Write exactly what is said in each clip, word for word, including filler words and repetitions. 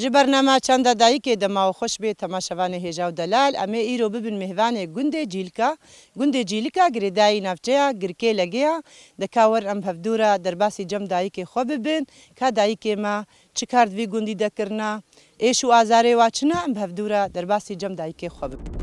Ji bernama Çanda Dayikê dema we xweş bê, temaşevanê hêja û delal. Em ê îro bibin mêvanê gundê Cîlka. Gundê Cîlika girêdayî navçeya Girkê Legê ya. De ka werin em bi hevdû re derbasî cem dayikê xwe bibin, ka dayikê me çi kar di vî gundî de kirine, êş û azarê wa çi ne, em bi hevdû re derbasî cem dayikê xwe bibin.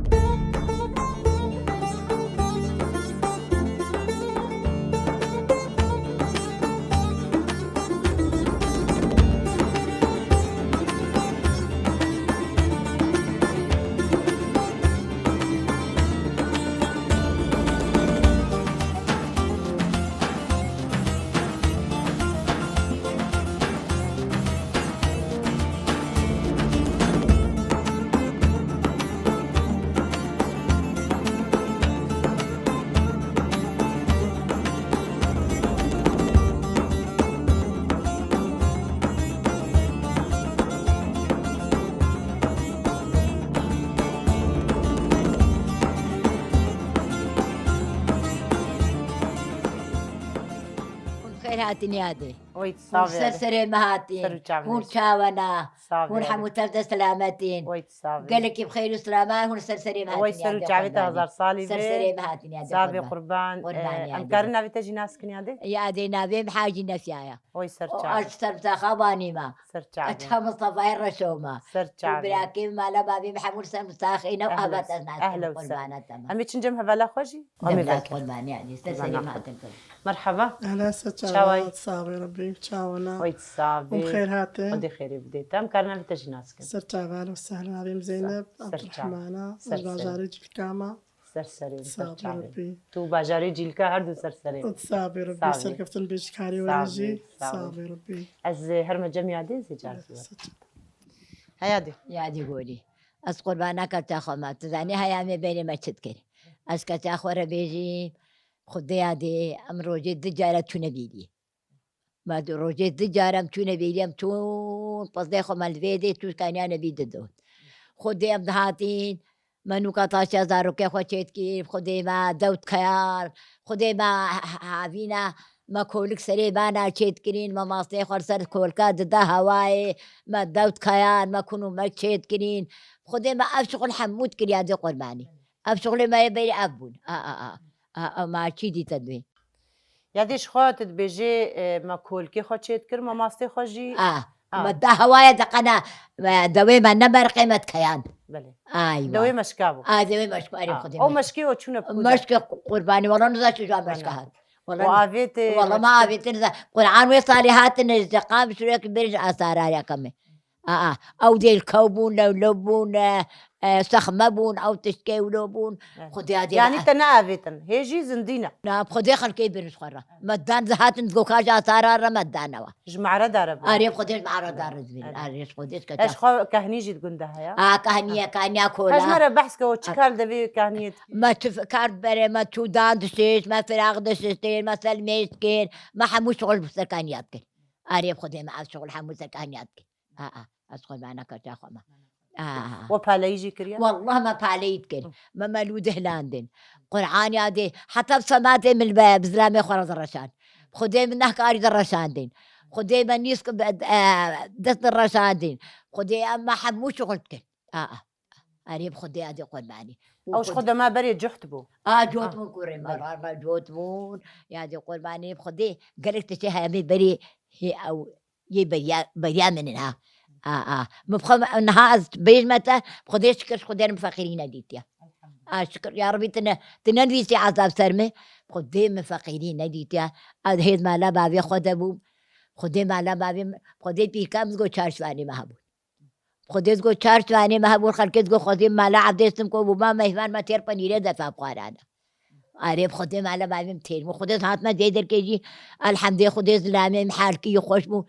Hûn xêr hatin yadê. Oy, Hûn sağ ol. Ser serê me hatin. Ser û çavê Hûn me. Çawana. Sağ ol. Hûn hemû tev de selamet in. Oy, sağ ol. Gelekî bi xêr û selamet, hûn ser serê me hatin. Oy, ser û çavê te hezar salî be. Ser serê me hatin yadê. Sağ be qurban. Qurban. Ee, yadê. Em karin navê te jî nas kin yadê? Yadê navê min Hacî Nefya ya. Oy, ser çavê. Aç ser bi taxa banî me. Ser çavê. Aç ha Mustafayê Reşo me. Ser çavê. Birakê min mala bavê min hemû ser bi taxê ne û Ehlen. Hevat ez nas kin Ehlen. Qurbana te me. Em ê çin cem hevala xwe jî? Em ê Devlet vekir. Qurban yadê. Ser serê me hatin. Merhaba. Ehlen, ser çawa. Çaway? Sağ ol Rabbi. Çawana. Oy, sağ ol. Hûn xêr hatin. Xwedê xêrê bidê. Em karin navê te jî nas kin? Ser çava, ehlen û sehlen. Navê min Zeynep Abdurrahmana. Ser çavê. Ez bajarê Cîlka me. Ser serê min, ser çavê. Sağ ol Rabbi. Tu bajarê Cîlka her du ser serê min. Sağ ol Rabbi. Sağ ol. Serkeftin bêjkarê we jî. Sağ ol. Sağ ol Rabbi. Ez, e, her me cem yadê zê car. Ser çava. He yadê. Yadê gorî. Ez qurbana keta xwe me. Tu zanî heya me berê me çi dikir. Ez keta xwe re bêjî, Xwedê yadê, em rojê di cara çûne bêrî. Me di rojê di cara em çûne bêrî, em çûn, pizdê xwe me li vê dê çû kaniyane bî dido. Xwedê em dihatîn, me nûka taşa zarokê xwe çêdikir, Xwedê me dewt keyar, Xwedê me havîna, me kolik serê bana çêdikirîn, me mastê xwe li ser kolka dida hewayê, me dewt keyar, me kun û me çêdikirîn. Xwedê me ev şixul hemû dikir yadê qurbanî. Ev şixulê me yê berî ev bûn. A, a, a. A, a, ma çî dîtin wê? Ya dê ji xwe tu dibêjê, e, me kolkê xwe çêdikir, me mastê xwe jî. A, A. Me da hewaya de qena, e, dewê me ne merqê me dikeyan. Belê. Ay, Dewê wa. Meşka bû. A, dewê meşka, erê A, Xwedê o meşka. Meşkê o çûne pû de. Meşkê qu-, qurbanî, wala niza çi jua meşka Qurbanî. Hat. Wala O ne-, avêtê wala me meşkê. Avêtin niza. Qur'an wê salî hatin, ez de qam sürekli bir asararya kame. Aa, ew dê li kew bûn, lewlew bûn, e, e, sexme bûn, ew tiştkê wilo bûn. Evet. Xwedê dê Yani ne- te neavêtin, hê jî zindî ne. Na, bi Xwedê xelkê birin ji xwe re. Me dan, hatin goka ji asara re me danewa. Ji mare dare bûn. Arê, bi Xwedê ji mare dare dibin. Evet. Arê, ji Xwedê kete. Eş xwe kehnî jî di gund de heye. A, kahniye, kahniya kola. Hej me re behs ke o çi kar devê kehniyê dikî? Me tu kar bere, me tu dan dişiş, me firaq dişiştir, me selmêş dikir, me hemû şixul bi ser kahniya dikir. Arê, bi Xwedê me ev şixul hemû ser kahniya dikir. A, a, ez qurbana kata xwe me. A. We paleyî jî kiriye? Wallah me paleyî dikir. Hı. Me melû dihlandin. Qur'an yadê, heta bi sematê min be, bi zilamê xwe re direşand. Xwedê min nehkarî direşandin. Xwedê me nîsk, e, dest direşandin. Xwedê em me hemû şixul dikir. A, a. Erê bi Xwedê yadê qurbanî. Ew ji xwe dema berê cuht bû. A, cuht bûn kurê me, ra, ra, cuht bûn. Yadê qurbanî bi Xwedê gelek tiştê hemê berê hê ew yê beriya, beriya min in ha. A, a. Min xwe, niha ez bêjme te, Xwedê şikir, Xwedê min feqîrî nedîtiye. A, şikir, ya Rebî, tu ne, tu nenivîsî ezab ser min. Xwedê min feqîrî nedîtiye. Ez hêz mala bavê xwe de bûm. Xwedê mala bavê min, Xwedê pîrka min digot çar şivanê me hebûn. Xwedê digot çar şivanê me hebûn, xelkê digot Xwedê mala Evdê Simko bû, ma meyvan me têr penîrê defa xwarane. Arê, Xwedê mala bavê min têr bû. Xwedê hatime vê derkê jî, elhemdê Xwedê zilamê min halkî xweş bû.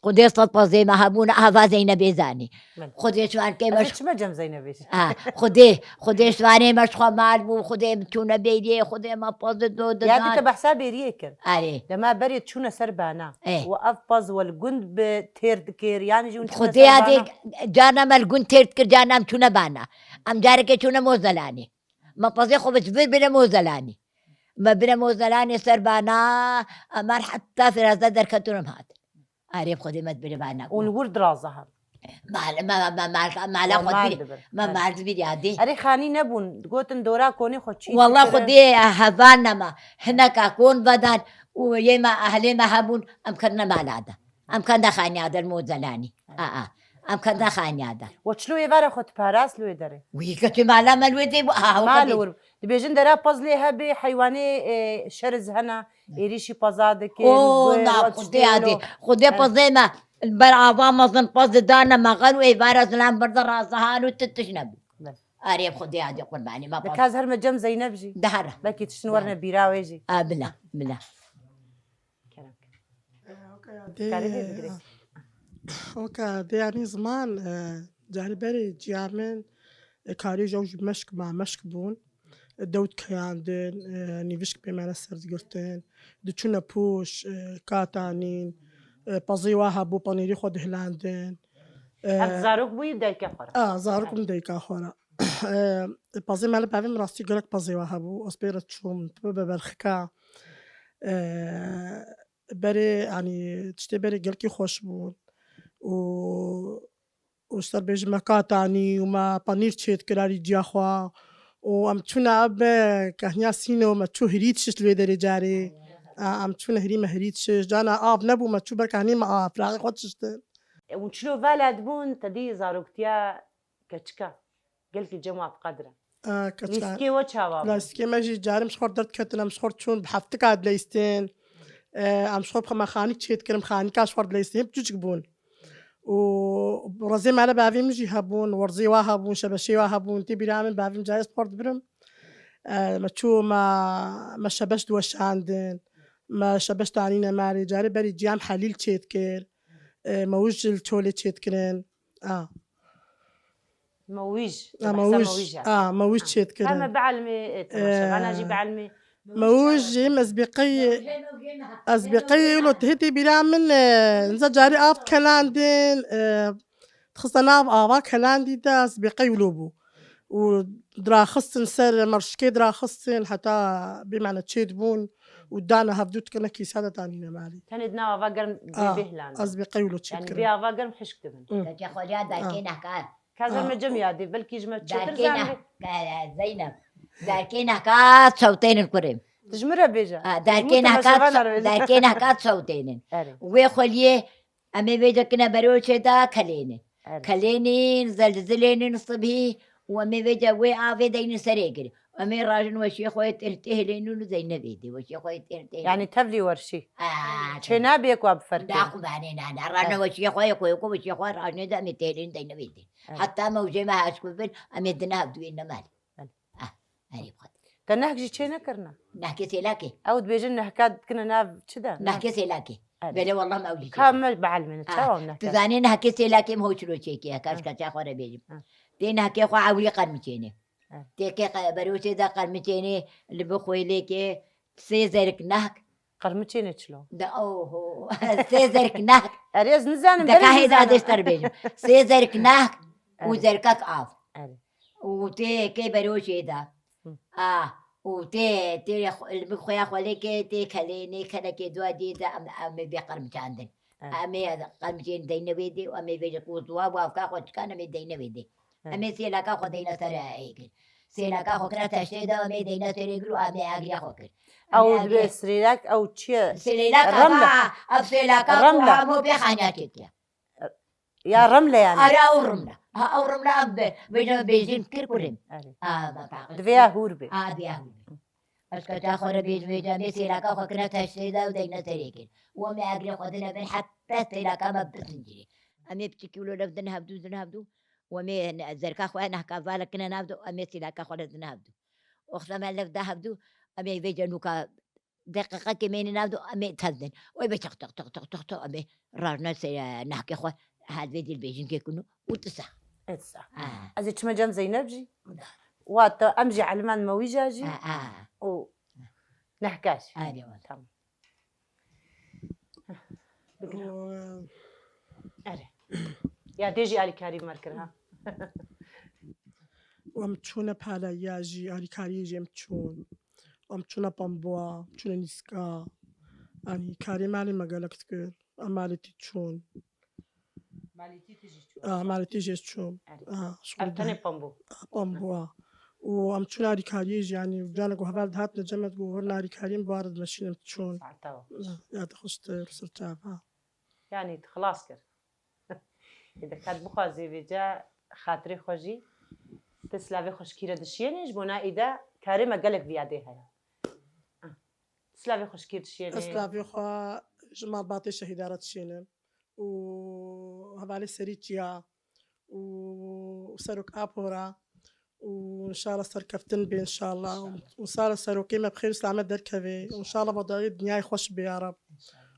Xwedê sed pezê me hebûn, ava Zeynebê zanî. Belê. Xwedê şivankê me Ez ê çime cem Zeynebê jî. Ha, Xwedê, Xwedê şivanê me ji xwe mal bû, Xwedê min çûne bêriyê, Xwedê me pez do Ya dî te didan. behsa bêriyê kir. Arê. Dema berê çûne ser bana. Eh. Û ev pez we li gund bi têr dikir, yanî jî hûn çûne Xwedê ser ya dê bana. Carna me li gund têr dikir, carna em çûne bana. Em carekê çûne Mozelanê. Me pezê xwe bi vir bire Mozelanê. Me bire Mozelanê ser bana, em her heta Firaze derketin em hatin. Arê bi Xwedê me dibire bana. Hûn wir diraza hebûn. Mal, me, me, me, mal, mala Wan xwe mal dibir, dibir. Me Evet. mal dibir ya dê. Erê xanî nebûn. Gotin dora konê xwe çî Walla dikirin. Xwedê heval nema. Hineka kon vedan û yê me ehlê me hebûn, em kirine mala de. Em kenda xaniya de li Mozelanî. A, a. Em kenda xaniya de. We çilo êvara xwe diparast li wê derê? Wî ketê mala me li wê dê bû. A, Mal wir. Dibêjin dera pez lê hebe, heywanê, e, şeriz hene. Êrîşî peza dikin, O, gur, na, wek Xwedê tiştê adê. wilo. Xwedê Evet. pezê me. Ber ava mezin pez didane me xer û êvara zilam birde razihan û tu tişt nebû. Evet. Arê bi Xwedê adê qurbanî me Di pez. kaz her me cem Zeynep jî. Dihera. Belkî tiştin Dihera. werine bîra wê jî. A, bila, bila. Kerem. Dê, Karê vê bigirê. Oka dê yanî ziman, e, carî berê ciya min, e, karî ji ew jî meşk ma, meşk bûn. E, dewt keyandin, e, nîvişk pê me ne ser digirtin. Diçûne pûş, e, katanîn, e, pezê wa hebû, panîrî xwe dihilandin. E, Ev zarok bûyî dayke xwe re. A, zarok Evet. min dayka xwe re. E, pezê me li bavê min rastî gelek pezê wa hebû. Ez pê re çûm, bi berxika. E, berê, yanî, tiştê berê gelkî xweş bûn. Û, û ser bêjim me katanî û me panîr çêdikir arî ciya xwe. Û em çûne ev be kehniya sîno me çû hirî dişiş li wê derê carê. A, em çûne hirî me hirî dişiş. Cana av nebû me çû ber kehnî me av. Firaqê xwe dişiştin. E, hûn çilo vala dibûn, te dî zaroktiya keçika. Gelkî cem û ev qedir e. A, keçika. Lîstikê we çawa bû? Lîstikê me jî carê em ji xwe derdiketin, em ji xwe çûn bi heftika dileyistin. E, em ji xwe bi xwe me xanîk çêdikirin, xanîka ji xwe dileyistin, hep çûçik bûn. Û rezê mele bavê min jî hebûn, werzê wa hebûn, şebeşê wa hebûn, tê bîra min bavê min carê spor dibirim. E, me çû me, me şebeş diweşandin, me şebeş danîne malê, carê berî ciyam helîl çêdikir. E, me wij li çolê çêdikirin. A. Mewîj. A, Behsa mewîj. Mewîj e. A, mewîj Ha. çêdikirin. Heme bielmê, e, temaşevana jî E, bielmê. Mewîj jî, ez bêqey, ez bêqey wilo tihê tê bîra min, e, niza carî av kelandin, e, dixiste nav ava kelandî de, ez bêqey wilo bû. Û diraxistin ser merşikê diraxistin, heta bêmane çêdibûn û dane hevdû tikine kîsa de danîne malî. Tenê di nav ava germ A, bê bêhlan. Ez bêqey wilo çêdikirin. Yani bê ava germ hişk dibin. Hı. Keke xweliya dayikê A. nehkar. Ka zerme cem yadê, belkî ji me çêtir Derkê zanibê. neh-, e, Zeynep. Derkê nehka çewtênin kurê. Tu ji min re bêje. A, derkê Min nehka temaşevana çe-, re bêje. derkê nehka çewtênin. Erê. Wê xweliyê em ê vêce kine berê û çê de kelênin. Erê. Kelênin, zelzilênin sibhî û em ê vêce wê avê deynin serê gir. Em ê rajin weşiyê xwe yê têr têhilênin û Zeynebê dê weşiyê xwe yê têr têhilênin. Yani tevlî werşî. A, Çê nabê ku bi ferqê. Da qubanê nane. Rajin Evet. weşiyê xwe yê ku yê ku weşiyê xwe rajinê de em ê têhilênin Zeynebê dê. Evet. Heta mewcê me haşk bibin, em ê dine hevdûyê nemalî. Evet. Ah, erê bixwe. Te nehk jî çê nekirine? Nehkê sêlakê. Ew dibêjin nehka dikine nav çi de? Nehkê sêlakê. Evet. Belê wallah me ew jî Ka çêkir. me bielmîne, Ah, çawa ew nehka? Tu zanî nehkê sêlakê me ho çilo çêkê, ka ji Ah. keça xwe re bêjim. Ah. Tê nehkê xwe ewlî qermiçênê. Ah. Tê ke-, berê û çê de qermiçênê, li bi xwêlêkê, sê zerik nehk. Qermiçênê çilo? De, oho. Sê zerik nehk. Erê ez nizanim, De berê ka hê nizanim. dadêş te re bêjim. Sê zerik nehk û Erê. zerikek av. Erê. Û tê kê berê û çê de. Hı. A, û tê, tê xwe-, li bi xweya xwelêkê tê kelênê, kelekê dua dê de em, em ê bê qermiçandin. Evet. Em ê qermiçên deyne wê dê û em ê vêjin ku ziwa û avka xwe çikan em ê deyne wê dê. Evet. Em ê sêlaka xwe deyne ser êgir. Sêlaka xwe kire teştê de em ê deyne ser êgir û em ê agiriya xwe kir. Em Ew ê bi agiriya sêlak, ew çi ye? Sêlaka Remle. va, ev sêlaka ku Remle. hemû pê xaniya çêkiye. Ya Remle yani. Ara ew Remle. Ha, ew Remle em be, bêjin, bêjin Kirkurim. Erê. A, ba, ba. Divê ya hûr be. A, divê ya hûr be. Ez keça xwe re bêjim, bêjim, em ê sêlaka xwe kine teştê de û deyne serê kir. Û em ê egrê xwe dine bin heta sêlaka me bisincirê. Em ê piçikî wilo lev din hevdû, din hevdû. Û em ê ne-, zerka xwe nehka zalek kine nav de, em ê sêlaka xwe re din hevdû. Oxsa me lev da hevdû, em ê vêce nûka deqîqekê mêne nav de, em ê tevdin. Û ê be çiq, çiq, çiq, çiq, çiq, çiq, em ê rajne sê-, nehkê xwe hel vê dil bêjin kê kunu û tisa. Etsa. Ha. Ez ê çime cem Zeynep jî. Wata em jî elmend me wîja jî. Ha, ha. Û nehka jî. Erê wala. Tamam. Bigire. Û Erê. Ya dê jî alîkarî me kir ha. Em çûne paleya jî, alîkariyê jî em çûn. Em çûne pambuwa, çûne nîska. Yanî karê malê me gelek dikir. Em malê tî çûn. Malê tî tî jî çûn. Ah, malê tî jî çûn. Erê. Ah, Ev şûrê tenê de. Pambû. Ah, pambû, ah. Û em çûn alîkariyê jî, yanî, canek û heval dihatine cem me digot, "Hûr alîkariyê min, bi we re dimeşînim, çûn." Saeta wa. Ya, ya, te xweş te, li ser çava. Yanî, te xilas kir. Ê de ka tu bixwazî vêca xatirê xwe jî, tu silavê xweşikî re dişiyênî, ji bona îde karê me gelek viyadê heye. Ah. Silavê xweşikî re dişiyênî. Ez silavê xwe ji malbatê şehîda re dişiyênim. û hevalê Serî Çiya û Serok Apo re û înşallah serkeftin bê înşallah. Û înşallah serokê me bi xêr û selamet derkeve û înşallah vadayê dinyayê xweş bê ya Reb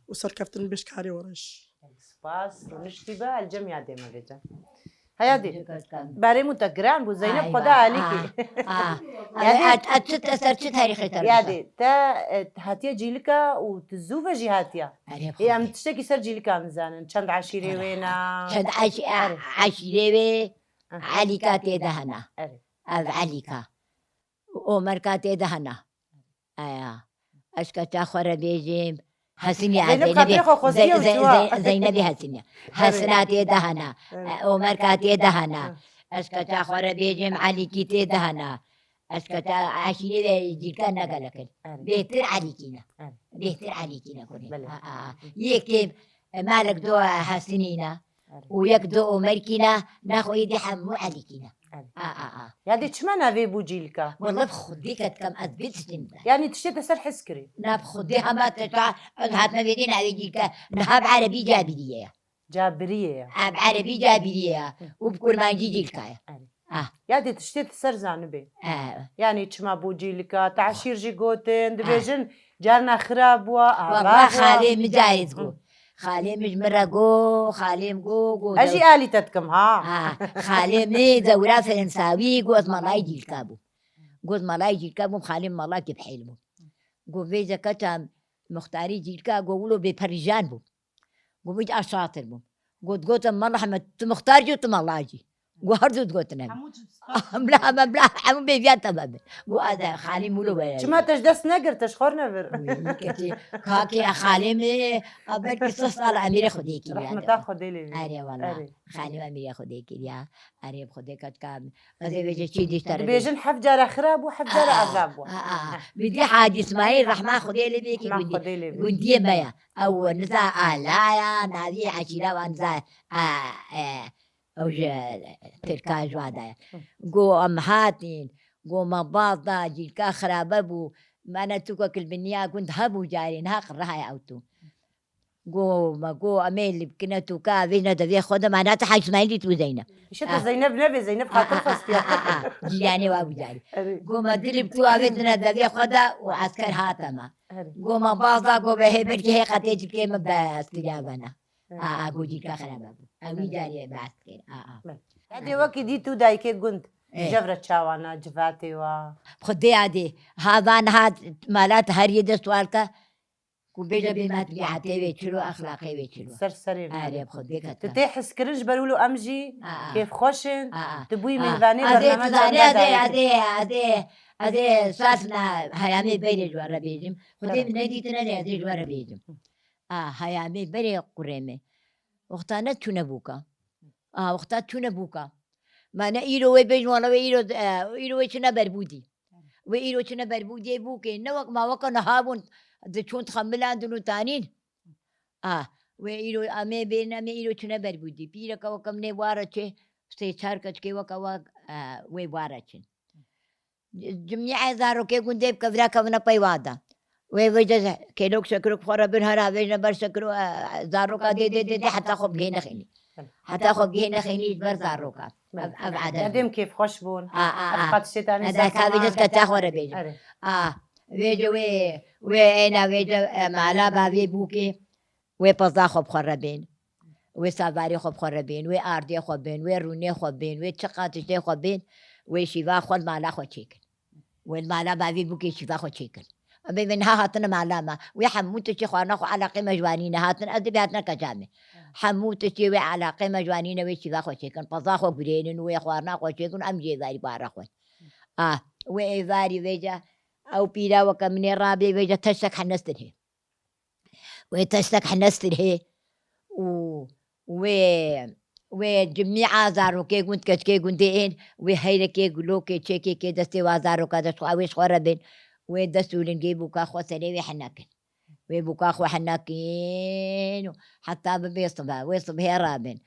û serkeftin bê ji karê we re jî. Spas, rûniştî be, el cem yadê me vêca. Heyadî, berê min te giran bû, Zeynep xwe da alîkî. Yadî, et, et çi, te ser çi tarîxê te Yadî, te, e, hatiye Cîlika û tu zû ve jî hatiya. Erê, Ê, em xwedê. Tiştekî ser Cîlika nizanin. Çend eşîrê wê ne? Çend eş-, e, Erê. Eşîrê wê Aha. Elîka tê de hene. Erê. Ev Elîka. Omerka tê de hene. Aya. Ez keça xwe re bêjim. Hesinî, Zeynep Zeynebê, xatirê xwe xwestiye Zey-, û Zey-, çiwa? Zey-, Zeynebê Hesinî. Evet. Hesina tê de hene. Evet. E, Omerka tê de hene. Evet. Ez keça xwe re bêjim, Elîkî tê de hene. Ez keça eşîrê ve Cîlka ne gelek in. Evet. Bêhtir Elîkî ne. Evet. Bêhtir Elîkî ne kurê. Belê. A, a, a. Yekê, e, malek do Hesinî ne. Erê. Û yek du Omerkî ne, nexwe êdî hemû Elîkî ne. Erê. A, a, a. Ya dê çima navê bû Cîlka? Wele bi Xwedê ketkam ez vê tiştê nizanî. Yanî tiştê te ser hez kirî? Na bi Xwedê hema te ta, ez hatime vê dê navê Cîlka. Niha bi erebî Cabirî ye. Cabirî ye. A, bi erebî Cabirî ye. Hı. Û bi kurmancî Cîlka ye. Erê. Ah. Ya dê tiştê tu ser zanibê. Eh. Yanî çima bû Cîlika, teşîr jî gotin, dibêjin carna xira bûa, ava Walla bûa. Xalê min carê digot. Hı. Xalê min ji min re got, xalê min got, got. Ez jî alî te dikim, ha. Ha, xalê min zewra Ferensawî got, ez malayê Cîlika bûm. Got, malayê Cîlika bûm, xalê min malakê bi hêl bû. Got, vêca keça muxtarî Cîlika, got, wilo bêperîjan bûm. Got, vêca şatir bûm. Got, gotim, mala Hemed, tu muxtar jî û tu mala jî. Got, her du digotin em. Hemû cins. Em la, em la, hemû bêviya te bibin. Got, ez xalî mûlo were. Çima te ji dest negir, te ji xwe nevir? Wî, ketî, kakê xalê min, a belkî sed sal emîrê Xwedê kiriye. Rehmeta Xwedê lê bê. Erê wala. Erê. Xalê min emîrê Xwedê kiriye. Erê bi Xwedê ketka. Ez ê vêce çî dî te re Dibêjin heft cara xira bû, heft cara ava bû. Aa, aa. Bi dî Hacî Îsmaîl rehma Xwedê lê bê ki Rehma gundî-, Xwedê lê bê. Gundiyê me ye. Ew niza alaya, navî eşîra wan niza, a, e, Ew ji Tirka ji wa de ye. Hı. Go em hatin, go me baz da, cîlka xirabe bû. Me ne tûkek li biniya gund hebû carê, niha qirihaya ew tû. Go me go, em ê li bikine tûka, vêjne devê xwe de, me ne te Hacî Îsmaîlî tû Zeynep. Îşte te Ah. Zeynep nebe, Zeynep Ah, xatir ah, xwestiye. Ah, ah, ah. Cîyanê wa bû carê. Erê. Go me dilê bi tû avêtine devê xwe de û esker hate me. Erê. Go me baz da, go be hê belkî hê qetê cîlkê me be eskiriya bene. Evet. A, a, go cîlka xirabe bû. Ew wî Evet. carê behs dikir. A, a. Evet. Yadê wekî dî tu dayikê gund. Eh. Jev re çawana, civatê wa. Xwedê yadê. Ha van ha mala te her yê de sual ke. Ku bêje bê matbîatê wê çilo, exlaqê wê çilo. Ser serê Erê, xwedê kete. Tu tê hizkirin ji ber wilo em jî A, a. kêfxweş in. A, a. Tu bûyî A. mêvanê Adê, bername tu zanê, çanda adê, dayikê. adê, adê, adê, sas na heyamê berê ji we re bêjim. Xwedê Tamam. min nedîtine ne, ez ê ji we re bêjim. A, heyamê berê qurê me. Wexta ne tune bûka. A, wexta tune bûka. Ma ne îro wê bêjin, wala wê îro, e, îro wê çine berbûdî. Wê îro çine berbûdiyê bûkê. Ne wek ma weke niha bûn, diçûn dixemilandin û tanîn. A, Wê îro em ê bên, em ê îro çine ber bûdî. Pîreke weke min ê ware çê, sê çar keçikê weke we, e, wê ware çin. Cimî e zarokê gundê bi kevra kevine pey wa de. Wê vêce kêlok şekirok xwe re bin, her avêjine ber şekiro, e, zaroka dê, dê, dê, dê, heta xwe bigihê nexênî. Heta xwe bigihê nexênî ji ber zaroka. Ev, ev adet. Nedêm kêfxweş bûn. A, a, Ev a. qat şêtanî Eda ser kavê zaman. Dest kete xwe re bêjim. Erê. A, vêce wê, wê êna vêce, e, mala bavê bûkê. Wê pezda xwe bi xwe re bên. Wê savarê xwe bi xwe re bên. Wê ardê xwe bên. Wê rûnê xwe bên. Wê çiqa tiştê xwe bên. Wê şîva xwe li mala xwe çêkin. Wê li mala bavê bûkê şîva xwe çêkin. Em ê niha hatine mala me. Wê hemû tiştê xwarina xwe eleqê me ji wanî ne hatin. Ez dibê hatine keça me. Hemû tiştê wê eleqê me ji wanî ne wê şîva xwe çêkin. Pezda xwe gurênin. Wê xwarina xwe çêkin. Em jê varî bara xwe. Ah, wê êvarî vêce. Ew pîra weke min ê rabê vêce teştek henestin hê. Wê teştek henestir hê û wê, wê cimî a zarokê gund keçikê gundê ên, wê heyrekê gulokê çêkê kê destê wa zaroka dest xwe, wê ji xwe re bên. Wê dest û lingê bûka xwe serê wê henekin. Wê bûka xwe henekin û heta bibe sibe. Wê sibhê rabin.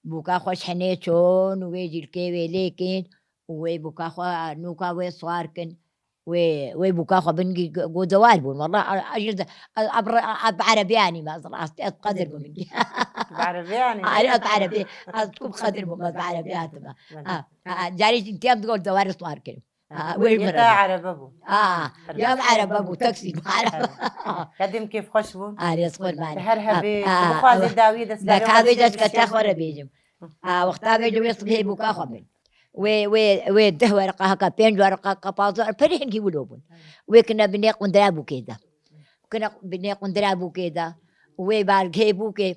Bûka xwe ji henê çon û wê cîlkê wê lêkin û wê bûka xwe nûka wê siwar kin. Wê, wê bûka xwe bin gî-, go dewar bûn. Wela a-, a-, ji-, a-, a-, a-, a-, bi erebiya nîme, ez rastî ez qedir bûm. Bi erebiya nîme? Arê, ez bi erebiya, ez çiku bi qedir bûm, ez bi erebiya hatime. Belê. Ha, ha, carê jî tiyam digo dewar siwar kirim. Ha, Ha, wê yê bi te erebiya. Erebe bû. Ha, Erebe. Ya bi erebe bû, taksî bi erebe. Erebe. Ya dêm kêfxweş bû. Arê, ez qurban. Bi her hebê, Ha, ha, tu bixwazê ha. dawiyê dest Bek keve havê xwe dest bişî. kete xwe re bêjim. Ha, wexta vê cewê sibhê bûka xwe bin. Wê, wê, wê deh wereqa heka, pênc wereqa heka, pazdeh, perê hingî wilo bûn. Wê kine binê qundira bûkê de. Kine binê qundira bûkê de. Wê balgê bûkê.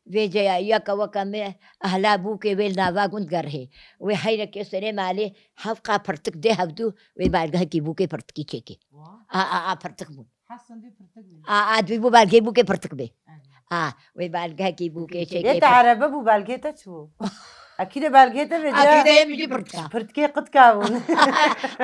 Vê ceya yeke weke me ehla bûkê wê li nava gund gerhê. Wê heyrekê serê malê hevqa pirtik dê hevdû wê balgehekî bûkê pirtikî çêkê. Wa. A, a, a pirtik bûn. Hesin dê pirtik bê. A, a, dibî bû belgê bûkê pirtik bê. Evet. A, wê belgehekî bûkê çêkê Yê te pir- erebe bû, belgê te çi bû? Ekî de belgê te vê A, kî de yê min jî pirtika. Pirtikê qitka bûn.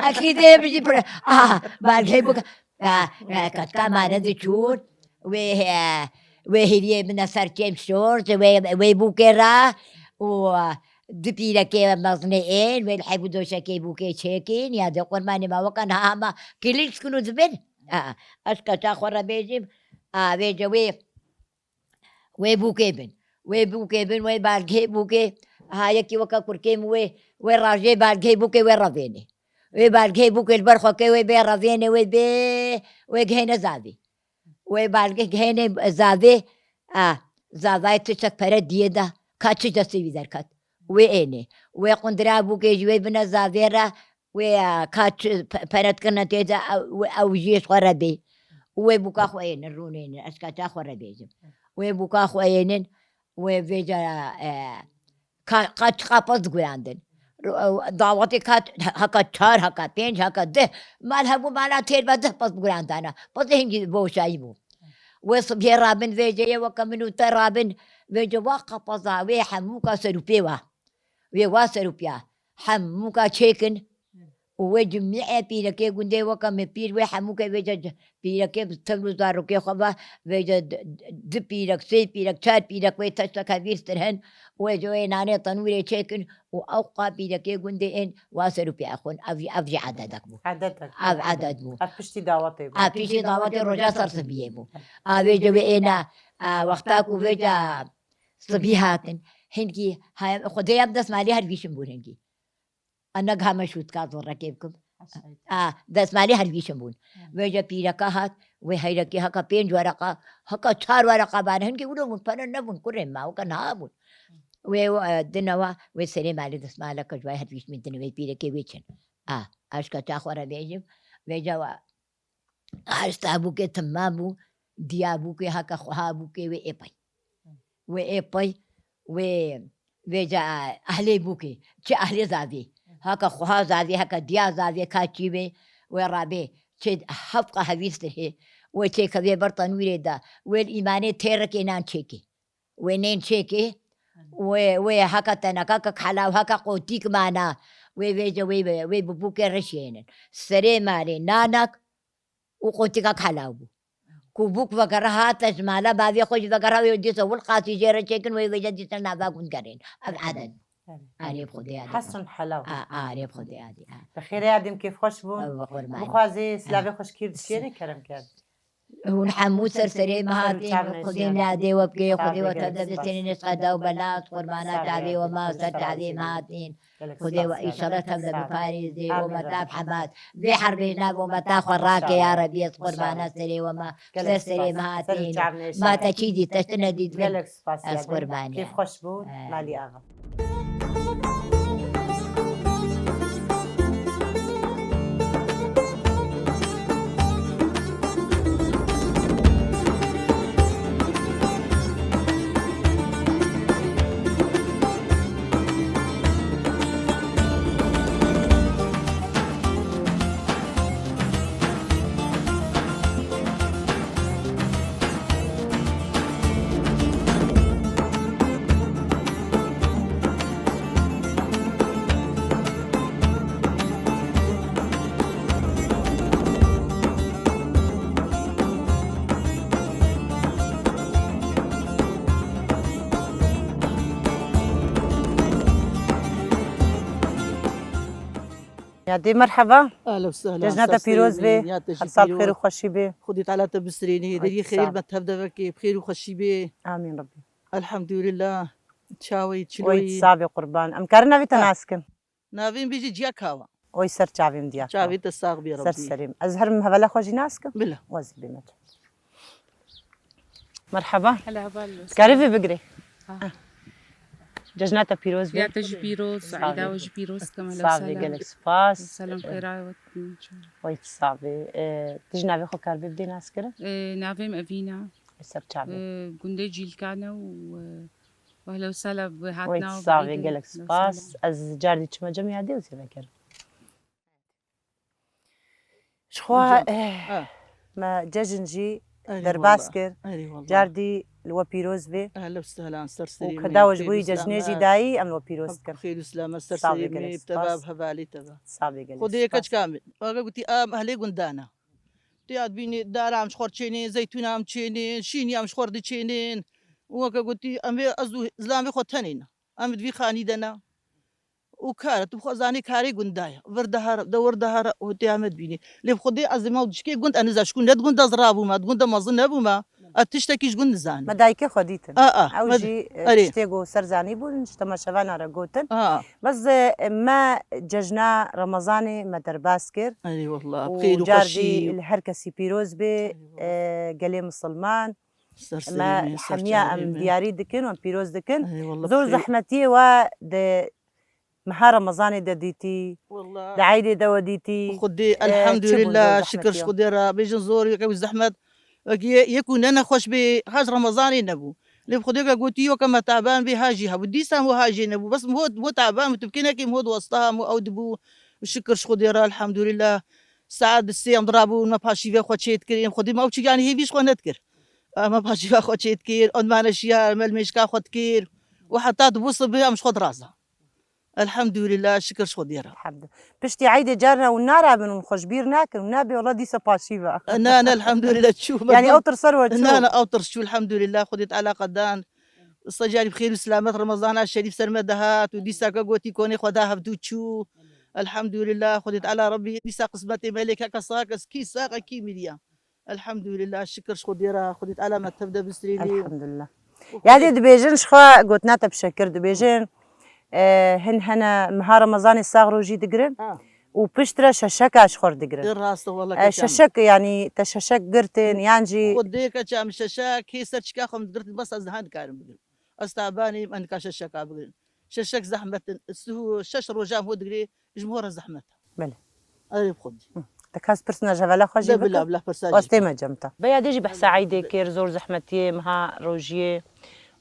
Ekî de yê min jî pir-, a, belgê bûk-, a, e, katka mane diçûn. Wê, e, wê hêviyê min e ser çêm şort, wê, wê bûkê re û, e, du pîrekê mezinê ên, wê li heb û doşekê bûkê çêkîn, ya de qurbanê me weke niha hema kilîl dikin û dibin. A, ez keça xwe re bêjim, a, vêce wê, wê bûkê bin. Wê bûkê bin, wê balgehê bûkê. Ha, yekî weke kurkê min wê, wê rajê balgehê bûkê wê revênê. Wê balgehê bûkê li ber xwe ke wê bê revênê, wê bê, wê gihêne zavê. Wê balgeh gihêne zavê, a, zavayê tiştek pere diyê de, ka çi destê wî derket. Wê ênê. Wê qundira bûkê ji wê bine zavê re, wê, e, ka çi pe-, pere dikirine tê de, ew, wê ew jiyê ji xwe re bê. Wê bûka xwe ênin, rûnênin, ez keça xwe re bêjim. Wê bûka xwe ênin, wê vêca, e, ka, ka çiqa pez digurandin. Ro-, ew, dawetê ka heka çar, heka pênc, heka deh. Mal hebû mala têr be deh pez bigurandana. Pezê hingî boşayî bû. Wê sibhê rabin vêceyê weke min û te rabin. Vêce wa qapeza, wê hemûka serûpê wa. Wê wa serûpiya. Hemûka çêkin. Û wê cimî e pîrekê gundê weke me pîr wê hemûke vêce c-, pîrekê bi tevl û zarokê xwe ve vêce d-, d-, du pîrek, sê pîrek, çar pîrek wê teştek hevîrstir hin. Wê ji wê nanê tenûrê çêkin û ew qa pîrekê gundê ên wa serûpiya xwin. Ev, ev jî ededek bû. Edetek. Ev eded bû. Ev piştî dawetê bû. Ev piştî dawetê roja ser sibiyê bû. A vêce wê êna, a, wexta ku vêca sibî hatin. Hingî, ha, xwedê em destmalê her vîşin bûn hingî. A, ne giha me şûtka zorekê bikim. A, destmalê her vîşin bûn. Hı. Vêce pîreka hat, wê heyrekî heka pênc wereqa, heka çar wereqa bane. Hingî wilo bûn, pere nebûn, kurê me, weke niha bûn. Wê, e, dinewa, wê serê malê destmaleke ji wê her vîşmî dine, wê pîrekê wê çin. A, ez keça xwe re bêjim, vêce wa, Hesta bûkê timma bû, diya bûkê heke xweha bûkê wê ê pey. Wê ê pey, wê, vêca ehlê bûkê, çi ehlê zavê. Heke xweha zavê, heke diya zavê, ka çî bê, wê rabê, çi heft qa hevîstir hê, wê çêkevê ber tenûrê de, wê li îmanê têrekê nan çêkê. Wê nên çêkê, wê, wê heka teneka kek helaw, heka qotîk mana, wê vêce wê, wê bi bûkê reşiyênin. Serê malê nanak û qotîkek helaw bû. Ku bûk vegere hate ji mala bavê xwe jî vegere wê dîsa wil qasî jê re çêkin wê vêje dîsa nava gund gerên. Ev eden. Erê bi Xwedê adê. Hesin helaw. A, arê bi Xwedê adê. A. Bi xêrê adê, kêfxweş bûn. Ew bi qurbanê. Bixwazê silavê xweşkî dişêrê kerem kerd. Hûn hemû ser serê me hatîn. Xwedê nadê we bike, Xwedê we tevde bistenê nesqeda û bela, qurbana çavê we me, ser çavê me hatîn. Xwedê we înşallah tevde biparêzê, ometa bi hebat. Vê herbê ji nav ometa xwe rake ya Rebî, ez qurbana serê we me, ser serê me hatîn. Ma te çî dît, te tine dît. Gelek spas. Ez qurbanê. Kêfxweş bû, Malî axa. Ya dê merheba. Ehlen we sehlen. Cejna te pîroz bê. Her sal bi xêr û xweşî bê. Xwedê Teala te bistirênî. Hêderî xêr me tev de vekê, bi xêr û xweşî bê. Amîn Rebbî. Elhamdulillah. Çawê, çiloyî. Oy, sabê qurban. Em karin navê te nas kin? Navê min bêjî Ciya Kawa. Oy ser çavê min diya. Çavê te sax bê Rebbî. Ser serê min. Ez herim hevela xwe jî nas kim? Bila. Wezî bê me. Merheba. Hela heval. Dikarî vê bigirê? Ha. Cejna te pîroz be. Ya te jî pîroz, eyda we jî pîroz kim. Sağ ol, gelek spas. Selam xêra we. Oy sağ be. E, tu jî navê xwe kar bê bidê nas kirin? E, navê min Evîna. Ser çavê. E, gundê Cîlkan e û, e, Ehlen we sehlen bi hatina we. Oy, sağ be, gelek spas. Ez cardî çima cem yadê û sêve kerim. Ji xwe, eh, me cejn jî derbas kir. Cardî li we pîroz bê. Ehlen we sehlen, ser serê min. Û keda we ji bo wî cejnê jî dayî, em li we pîroz dikin. Xêr û selamet, ser serê min, bi te ve, bi hevalê te ve. Sağ be, gelek spas. Xwedê keçika min. Weke gotî, em ehlê gundan e. Diya dibînî dara em ji xwe çênên, zeytûna em çênên, şînî em ji xwe diçênên. Û weke gotî, em vê ez û zilamê xwe tenê ne. Em di vî xanî de ne. Û kar e, tu bi xwe zanî karê gunda ye. Vir dihere, de wir dihere, û tê em dibînî. Lê bi Xwedê ez ê me û dişkê gund, ez nizam ji ku ne di gunda ez rabûme, di gunda mezin nebûme. Ez tiştekî ji gund nizanim. Me dayikê xwe dîtin. A, a, ew jî, e, tiştê ku ser zanî bûn, ji temaşevana re gotin. A. Bes, e, me cejna Remezanê me derbas kir. Erê wallah, û xêr û xweşî. Car dî li her kesî pîroz bê, e, gelê misilman. Me hemiya em diyarî dikin, em pîroz dikin. Erê wallah, zor zehmetiyê we di meha Remezanê de dîtî, di eydê de we dîtî. Xwedê, e, elhamdulillah, şikir ji Xwedê re. Bêjin zor, weke wî zehmet, wekî yê, yê ku ne nexweş bê, ha ji Remezanê nebû. Lê bi Xwedê ke gotî, weke me taban bê, ha jî hebû. Dîsa ho ha jê nebû. Bes ho, ho taban bû, tu bikê nekê ho diwesta, ho ew dibû. Şikir ji Xwedê re, elhamdulillah. Saet di sê em dirabûn, me paşîvê xwe çê dikirîn. Xwedê me ew çi, yanî hêvî ji xwe nedikir. Em me paşîva xwe çê dikir, em me neşiya, me li mêşka xwe dikir. Û heta dibû sibê em ji xwe diraza. Elhamdulillah, şikir ji Xwedê re. Elhamdulillah. Piştî eydê carna hûn narabin, hûn xwe ji bîr nakin, hûn nabê wela dîsa paşîva. Na, na, elhamdulillah, çû. Yanî ew tir ser we çû. Na, na, ew tir çû, elhamdulillah, Xwedê Teala qedan. Wisa carî bi xêr û selamet Remezana şerîf ser me de hat û dîsa ke gotî konê xwe da hevdû çû. Elhamdulillah, Xwedê Teala Rebbî dîsa qismetê me lê keke sax, kes kî sax e, kî miriya. Elhamdulillah, şikir ji Xwedê re, Xwedê Teala me tev de bistirînî. Elhamdulillah. Yadê dibêjin ji xwe gotina te bi şekir dibêjin, e, hin hene meha Remezanê sax rojî digirin. Ha. Û piştre şeşeka ji xwe digirin. Ê, rast e, wela. E, keçam. Şeşek, yanî te şeşek girtin, yan jî. Xwedê keçam şeşek, hê ser çika xwe min girtin, bes ez niha nikarim bigirim. Ez tabanî, em nika şeşeka bigirin. Şeşek zehmet in. Siho şeş roja em ho digirê, ji min ho re zehmet e. Belê. Erê bi Xwedê. Hı. Te kas pirsina ji hevela xwe jî bikin? Bila, bila pirsa jî. Westê me cem te. Be yadê jî behsa eydê kir, zor zehmetiyê, meha rojiyê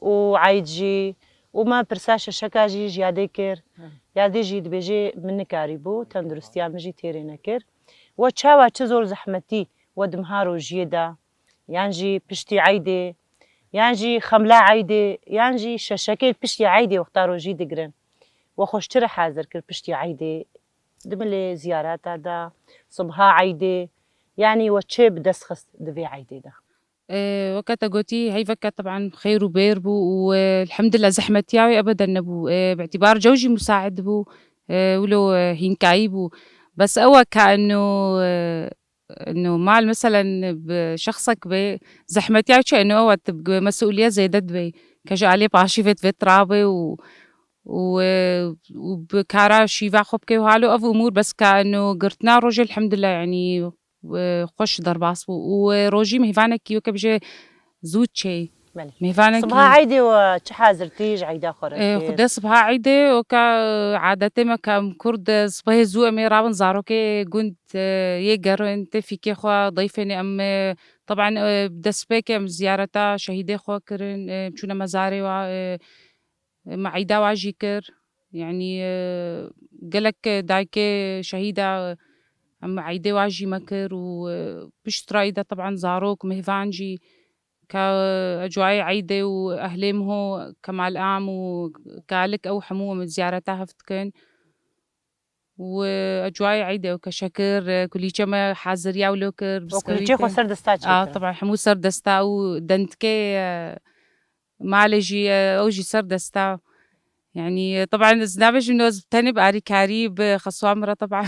û eyd jî. Û me pirsa şeşeka jî ji yadê kir. Hı. Yadê jî dibêjê min nikarîbû, tenduristiya min jî têrê nekir. We çawa çi zor zehmetî we di meha rojiyê de, yan jî piştî eydê, yan jî xemla eydê, yan jî şeşekê piştî eydê wexta rojî digirin. We xwe ji çi re hazir kir piştî eydê? Di milê ziyareta de, sibha eydê, yanî we çi bi dest xist di vê eydê de? Ee, weke te gotî, heyveke teban xêr û bêr bû û, e, elhamdulillah zehmetiya wê ebeden nebû. E, bi îtîbar cew jî musaid bû, e, wilo, e, hînkayî bû. Bes ew e ka eno, e, eno mal meselen bi şexsek be, zehmetiya çi eno ew e tu bi mesûliye zêde dibe. Ke ji alê paşî vê divê tirabe û û, e, û bi kara şîva xwe bike û halo ev umûr bes ka eno girtina rojê elhamdulillah, yanî, e, xweş derbas bû. Û, e, rojî mêvanekî weke bije zû çê. Belê. Mêvanekî Sibha eydê we çi hazirtî ji eyda xwe re E, dikir? Xude sibha eydê weke adetê me ka em kurd, e, sibehê zû em ê rabin zarokê gund, e, yê gerin tê fîkê xwe dayfênê em, e, teban, e, destpêkê em ziyareta şehîdê xwe kirin, e, çûne mezarê wa, e, Me eyda wa jî kir. Yanî, e, gelek dayikê şehîda, e, em eydê wa jî me kir û, e, pişt re îda teban zarok, mêvan jî ka, e, ecwayê eydê û ehlê min ho Kemal Am û Kalik ew hemû em ziyareta hev dikin. Û, e, ecwayê eydê ew ke şekir, e, kulîçe me haziriya wilo kir, O kulîçê xwe biskewît. Ser desta çêkir. A, teban hemû ser desta û dentikê, e, malê jî, e, ew jî ser desta. Yanî, e, teban ez nabêjim no ez tenê bi arîkarî, bi xeswa min re teban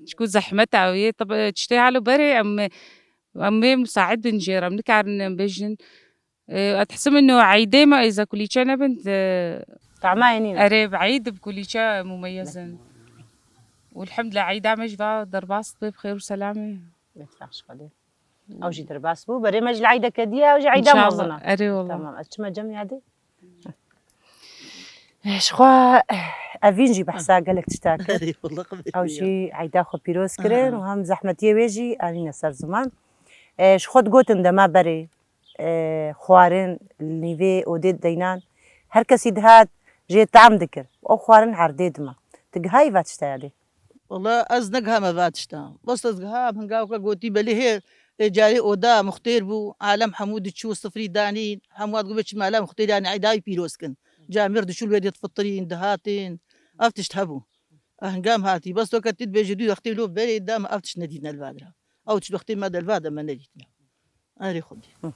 çiku zehmet e ew yê. Teb-, tiştê halo berê em, em ê musaid bin jê re, em nikarin em bêjin. E, ez dihsim ino eydê me êza kulîçe nebin, e, Tamayê nîne. Erê, bi eyd bi kulîçe mumeyez in. Û elhamdulillah eyda me jî va derbas dibe bi xêr û selamê. Bêhtir ji Xwedê. Ew jî derbas bû. Berê me ji li eydeke diye, ew jî eyda mezin e. Erê wala. Tamam, ez çime cem yadê. Ji xwe evîn jî behsa gelek tişta kir. Erê wala qebê Ew ya. Jî eyda xwe pîroz kirin Aha. Û hem zehmetiyê wê jî anîne ser ziman. E, ji xwe digotin dema berê, e, xwarin, li nîvê odê deynan, her kesî dihat jê tam dikir. Ew xwarin erdê dima. Tu gihayî va tişta yadê? Wala ez negihame va tişta. Bes ez giham hingavka gotî belê hê, e, carê oda muxtêr bû, alem hemû diçû sifrî danîn, hemû hat gobê çi mala muxtêr yanî eydayî pîroz kin. Camêr diçû li wê dê difitirîn, dihatin. Ev tişt hebû. Hingam hatî. Bes weke tu dibêjî du wextê lo berê da me ev tişt nedîtine li vadira. Ew tişt wextê me de li va de me nedîtine. Erê xwedî. Hı.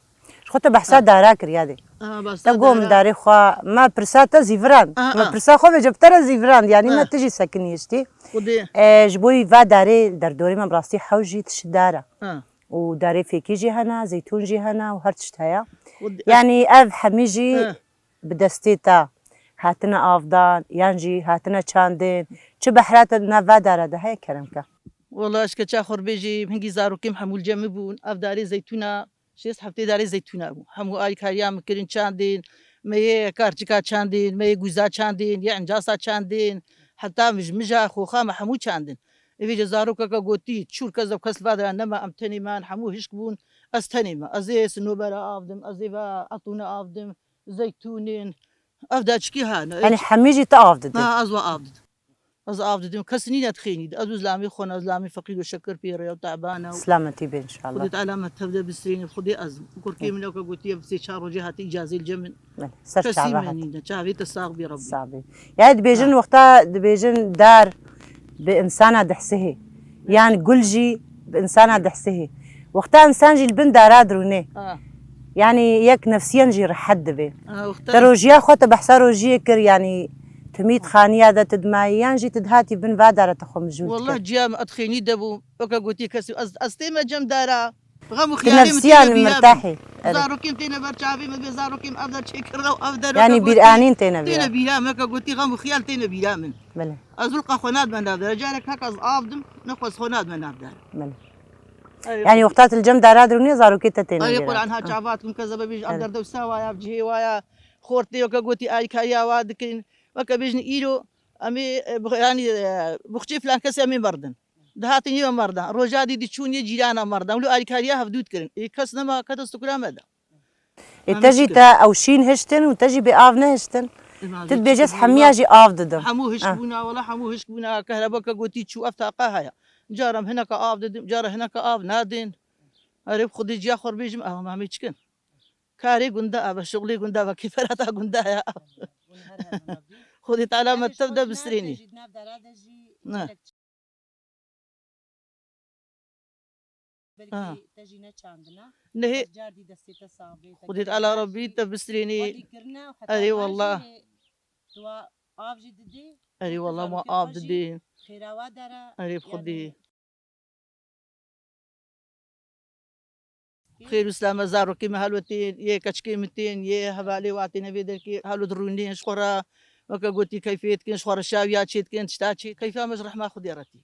Ji xwe te behsa Ha. Dara kir yadê. Ha, behsa Te gom dara. Darê xwe, me pirsa te zîvirand. Ha, Me ha. Pirsa xwe vêce bi te re zîvirand. Yanî Ha. Me tu jî sekinî hiştî. Xwedê. E, ji bo wî va darê li derdorê me bi rastî hew jî tişt dar e. Ha. Û darê fêkî jî hene, zeytûn jî hene û her tişt heye. Xwedê. Yanî ev hemî jî Ha. Bi destê te hatine avdan yan jî hatine çandin? Çi behra te di nav va dara de heye kerem ke? Wela ez keça xwe bêjî, hingî zarokê min hemû li cem min bûn. Ev darê zeytûna, şêst heftê darê zeytûna bû. Hemû alîkariya min kirin çandin, me yê karçika çandin, me yê guza çandin, yê encasa çandin. Heta mij-, mija xoxa me hemû çandin. Ê vêce zarokeke gotî, çûr kes ev kes li va dara nema, em tenê me, hemû hişk bûn. Ez tenê me. Ez ê sinobera avdim, ez ê va etûna avdim. Zeytûnên, ev daçikî hane. Yanî hemî jî tu av didin? Ha, ez wa av didim. Ez av didim. Kes nîne dixênî. Ez û zilamê xwe ne, zilamê feqîr û şekir pê re ye û teban e û Silametî be înşallah. Xwedê Teala me tev de bisirîne. Xwedê ez, kurkê min ewke gotiye bi sê çar rojê hate îcazê li cem min. Belê. Ser çava hat. Kesî me nîne. Çavê te sax bî Rebbî. Sax bî. Ya dibêjin Ha. wexta dibêjin dar bi insana dihsihê. Yan gul jî bi insana dihsihê. Wexta insan jî li bin dara dirûnê. Ha. Yanî yek nefsiyen jî rehet dibe. Ha, wexta Te rojiya xwe te behsa rojiyê kir, yanî tu mît xaniya de tu dimayî yan jî tu dihatî bin va dara te xwe mijûl dikir? Wallah ciya min etxênî de bû. Weke gotî kesî ez, ez tême cem dara. Xem û Tu xiyalê min nefsiyan têne bîra min. Mirtahî. Evet. Zarokên têne ber çavê min, bê zarokên ev der çêkirine û ev der Yanî weke gotî bîranîn têne bîra. Têne bîra min, weke gotî xem û xiyal têne bîra min. Belê. Ez û li qe xwe nadime nav dera. Carek hek ez avdim, nexwe ez xwe nadime nav dera. Belê. Erê Yanî xwe. Wexta tu li cem dara dirûnê zarokê te têne Erê bîra. Quran ha Ha. çava dikim ke zebe bêj ev Erê. derde wisa waya, ev cihê waya. Xortê weke gotî alîkariya wa dikin. Weke bêjin îro em ê, e, bix-, yanî, e, buxçê filan kesê em ê merdin. Dihatin yê me merdan. Roja dî diçûn yê cîrana merdan. Wilo alîkariya hevdû dikirin. Ê kes nema kete sukura me de. Ê, Em te jî çikin. Te ew şîn hiştin û te jî bê av nehiştin. Ê, ma Tu vê dibêjê çikin hemiya wala. Jî av didim. Hemû hişk Ha. bûna, wala hemû hişk bûna. Kehreba ke gotî çû, ev taqa heye. Cara em hineka av didim, cara hineka av nadin. Erê bi Xwedê ciya xwe bêjim, ev em ê çikin. Karê gunda ava, şuxlê gunda ava, kêferata gunda ya. Xwedê Teala me tev de bisirênî. Ne. Belkî te jî neçandina. Nehê. Xwedî Teala Rabbî te bistrênî. Erê wallah. Erê wallah, ma av didê. Erê Xwedî. Xêr û selame zarokê me helwetên, yê keçikê min tên, yê hevalê watê nevê derkê helwet rûnên ji xwe re, weke gotî keyfê dikin, ji xwe re şawiya çê dikin, tişta çê. Keyfa me ji rehma Xwedê re tê.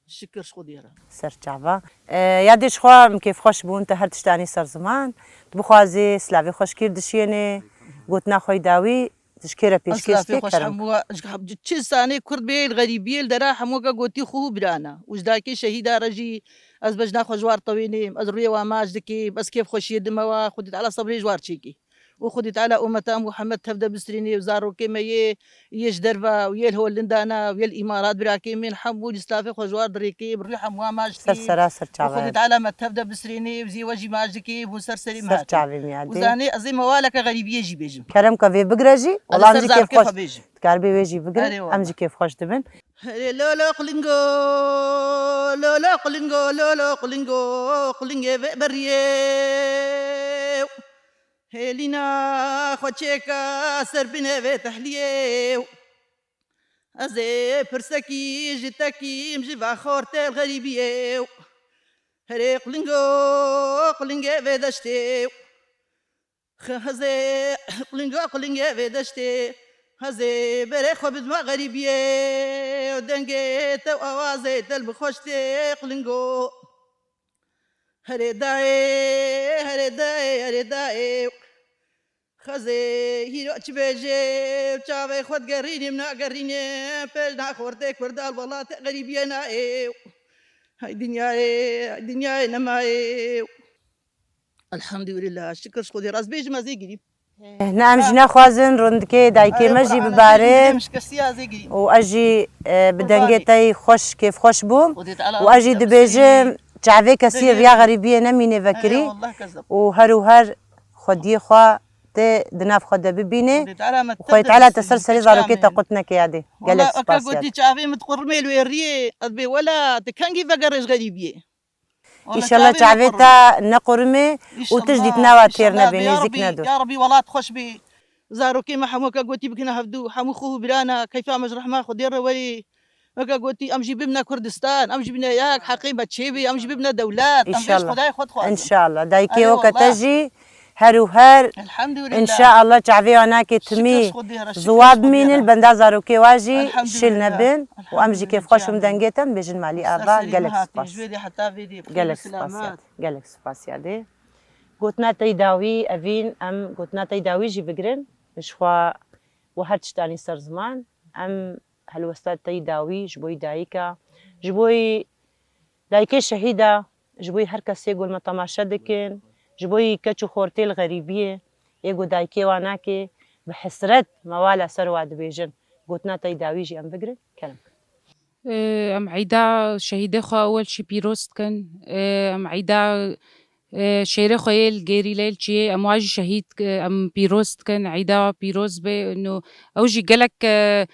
Şikir ji Xwedê re. Ser çava. E, yadê ji xwe em kêfxweş bûn, te her tiştanî ser ziman. Tu bixwazî silavê xweşkî dişiyênê, gotina xwe yî dawî, tu ji kê re pêşkêş dikî, kerem. Hemû, çi sanê kurd bê, li xerîbiyê, li dera hemû ke gotî xwe û birana. Û ji dayikê şehîda re jî ez bejna xwe ji war tewênêm, ez rûyê wa maç dikêm, ez kêfxweşiyê dime wa, Xwedê Teala sebrê ji war çêkê. Û Xwedê Teala ummeta Muhammed tev de bistrînê û zarokê me yê, yê ji derve û yê li Hollandana û yê li Îmarat birakê min hemû li stavê xwe ji war dirêkê, bi rûyê hemû maç dikê. Ser sera ser çavê. Û Xwedê Teala me tev de bistrînê û zî we jî maç dikê, bû ser serê me. Ser çavê me yadê. Û zanê ez ê mewaleke xerîbiyê jî bêjim. Kerem ke vê bigre jî, ez ê ser zarokê xwe bêjim. Dikar bê wê jî bigrin, em jî kêfxweş dibin. Erê wala. Erê wala. Herê lolo qlingo, lolo qlingo, lolo qlingo, qlingê vê beriyê. Hêlîna xwe çêka ser binê vê tehliyê. Ez ê pirsekî ji te kîm ji va xortê xerîbiyê. Herê qlingo, qlingê vê deştê. Hezê qlingo qlingê vê deştê. Hezê berê xwe bidma xerîbiyê. Dengê te û awazê te li bi xweş tê qlingo. Herê dayê, herê dayê, herê dayê. Xezê hîro çi bêjê, çavê xwe digerînim nagerînim, pêş naxortê Kurda li welatê xerîbiyê nayê. Hay dinyayê, hay dinyayê nemayê. Elhamdülillah, şikir ji Xwedê. Rast bêjim, ez ê girîm. Ne, em jî nexwazin rindikê dayikê me jî bibare. Û ez jî, e, bi dengê te yî xweş, kêfxweş bûm. Û ez jî dibêjim, çavê kesî riya xerîbiyê nemîne vekirî. Û her û her xwediyê xwe tê di nav xwe de bibîne. Xwedê Teala te ser serê zarokê te qut neke yadê. Gelek spas yadê. Çavê min diqurmê li wê riyê, ez bê wela, tu kengî vegerê ji xerîbiyê. Înşallah çavê te nequrime û tu ji dîtina wa têr nebê, nêzîk nedo. Ya Rebî, welat xweş bê. Zarokê me hemû weke gotî bikine hevdû, hemû xwe û birana, keyfa me ji rehma Xwedê re werê. Weke gotî, em jî bibine Kurdistan, em jî bibine yek, heqê me çêbê, em jî bibine dewlet, em bê ji Xwedayê xwe dixwazin. Înşallah. Dayikê weke te jî her û her. Înşallah çavê wan nake timî ziwa bimînin, li benda zarokê wa jî şil nebin û em jî kêfxweş û dengê te em bêjin malî ava. Gelek spas. Gelek spas yadê. Gelek spas yadê. Gotina te yî dawî, Evîn, em gotina te yî dawî jî bigirin. Ji xwe we her tiştanî ser ziman. Em helwesta te yî dawî ji bo yî dayika, ji bo yî dayikê şehîda, ji bo yî her kesê ku li me temaşe dikin, ji bo yî keç û xortê li xerîbiyê, ê ku dayikê wan nake, bi hesret mewala ser wa dibêjin. Gotina te yî dawî jî em bigirin. Kerem. Ê, em eyda şehîdê xwe ewel jî pîroz dikin. Ê, em eyda, ê, şêrê xwe yê li gêrî lê li çiyê, em wa jî şehîd, ê, em pîroz dikin. Eyda pîroz be. No, ew jî gelek, ê,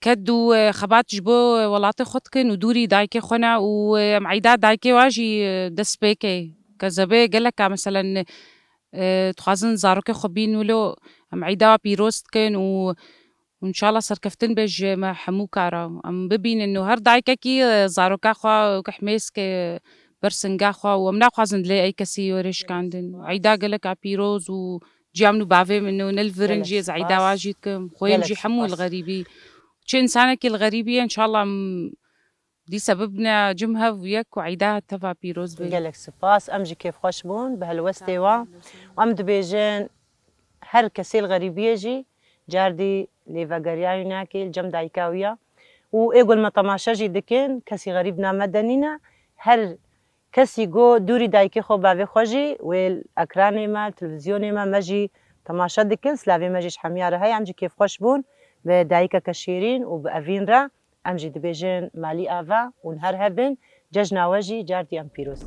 ked û, ê, xebat ji bo, ê, welatê xwe dikin û dûrî dayikê xwe ne û, ê, em eyda dayikê wa jî, ê, dest pê ke. Ke zebê gelek a, meselen, ê, dixwazin zarokê xwe bînin wilo, em eyda pîroz dikin û Û înşallah serkeftin be ji me hemû kara. Em bibînin û her dayikekî, e, zaroka xwe weke himêz ke ber singa xwe û em naxwazin dilê ey kesî were şikandin. Eyda gelek a pîroz û ciya min û bavê min û ne li vir in jî ez eyda wa jî dikim. Xwên jî hemû li xerîbî. Çi însanekî li xerîbî ye, înşallah em dîsa bibine cim hev û yek û eyda teva pîroz be. Gelek spas. Em jî kêfxweş bûn bi helwestê wa. Em dibêjin her kesê li xerîbiyê jî cardî lêvegeriyayî nake li cem dayika wî ya. Û ê ku li me temaşe jî dikin, kesî xerîb na me de nîne. Her kesî ku dûrî dayikê xwe bavê xwe jî wê li ekranê me, li televîzyonê me, me jî temaşe dikin. Silavê me jî ji hemiya re heye. Em jî kêfxweş bûn bi dayikeke şêrîn û bi Evîn re. Em jî dibêjin malî ava û her hebin, cejna we jî cardî em pîroz.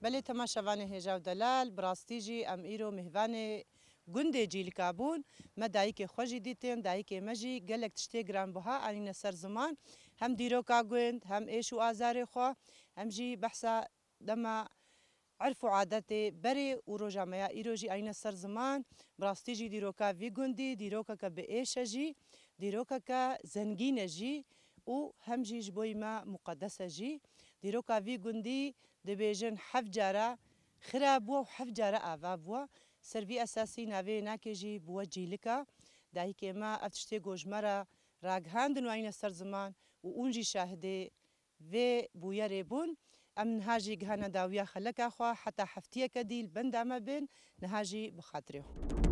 Belê temaşevanê hêja û delal, bi rastî jî em îro mêvanê gundê Cîlika bûn. Me dayikê xwe jî dîtin, dayikê me jî gelek tiştê giranbuha anîne ser ziman. Hem dîroka gund, hem êş û azarê xwe, hem jî behsa dema erf û adetê berê û roja me ya îro jî anîne ser ziman. Bi rastî jî dîroka vî gundî dîrokeke bi êş e jî, dîrokeke zengîn e jî û hem jî ji bo me muqedes e jî. Dîroka vî gundî dibêjin heft cara xira bû û heft cara ava bû. Ser vî esasî navê nakê jî bû Cîlika. Dayikê me ev tiştê ku ji me re ragihandin û anîne ser ziman û hûn jî şahidê vê bûyerê bûn. Em niha jî gihane dawiya xeleka xwe, heta heftiyeke dî li benda me bin, niha jî bi xatirê xwe.